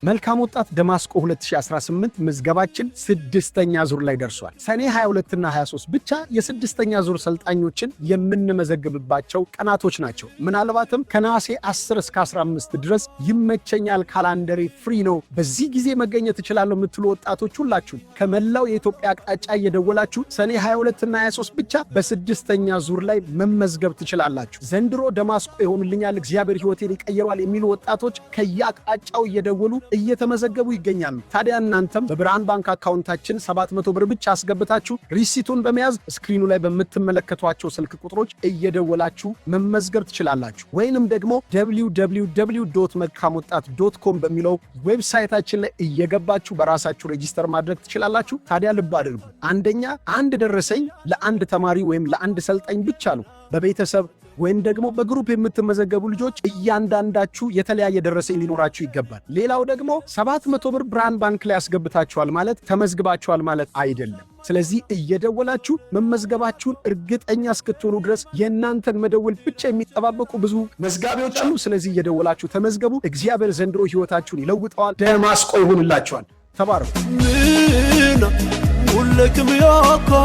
መልካም ወጣት ደማስቆ 2018 ምዝገባችን ስድስተኛ ዙር ላይ ደርሷል። ሰኔ 22 እና 23 ብቻ የስድስተኛ ዙር ሰልጣኞችን የምንመዘግብባቸው ቀናቶች ናቸው። ምናልባትም ከነሐሴ 10 እስከ 15 ድረስ ይመቸኛል፣ calendar ኤ free ነው፣ በዚህ ጊዜ መገኘት እችላለሁ የምትሉ ወጣቶች ሁላችሁ ከመላው የኢትዮጵያ አቅጣጫ እየደወላችሁ ሰኔ 22 እና 23 ብቻ በስድስተኛ ዙር ላይ መመዝገብ ትችላላችሁ። ዘንድሮ ደማስቆ ይሆንልኛል፣ እግዚአብሔር ሕይወቴን ይቀይረዋል የሚሉ ወጣቶች ከየአቅጣጫው እየደወሉ እየተመዘገቡ ይገኛሉ። ታዲያ እናንተም በብርሃን ባንክ አካውንታችን 700 ብር ብቻ አስገብታችሁ receipt ኡን በመያዝ screen ኡ ላይ በምትመለከቷቸው ስልክ ቁጥሮች እየደወላችሁ መመዝገብ ትችላላችሁ። ወይንም ደግሞ www.መልካምወጣት.com በሚለው website ኣችን ላይ እየገባችሁ በራሳችሁ register ማድረግ ትችላላችሁ። ታዲያ ልብ አድርጉ። አንደኛ፣ አንድ ደረሰኝ ለአንድ ተማሪ ወይም ለአንድ ሰልጣኝ ብቻ ነው። በቤተሰብ ወይም ደግሞ በ group የምትመዘገቡ ልጆች እያንዳንዳችሁ የተለያየ ደረሰኝ ሊኖራችሁ ይገባል። ሌላው ደግሞ 700 ብር ብርሃን ባንክ ላይ አስገብታችኋል ማለት ተመዝግባችኋል ማለት አይደለም። ስለዚህ እየደወላችሁ መመዝገባችሁን እርግጠኛ እስክትሆኑ ድረስ የእናንተን መደወል ብቻ የሚጠባበቁ ብዙ መዝጋቢዎች አሉ። ስለዚህ እየደወላችሁ ተመዝገቡ። እግዚአብሔር ዘንድሮ ሕይወታችሁን ይለውጠዋል። ደማስቆ ይሁንላችኋል። ተባረኩ። Nina, mullekum yoko,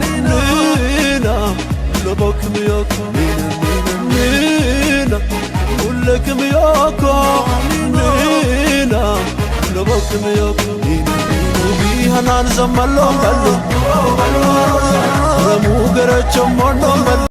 Nina, lobokum yoko, Nina, mullekum yoko, Nina, lobokum yoko, Bihanan zamalo balu, Ramu garacho mono balu.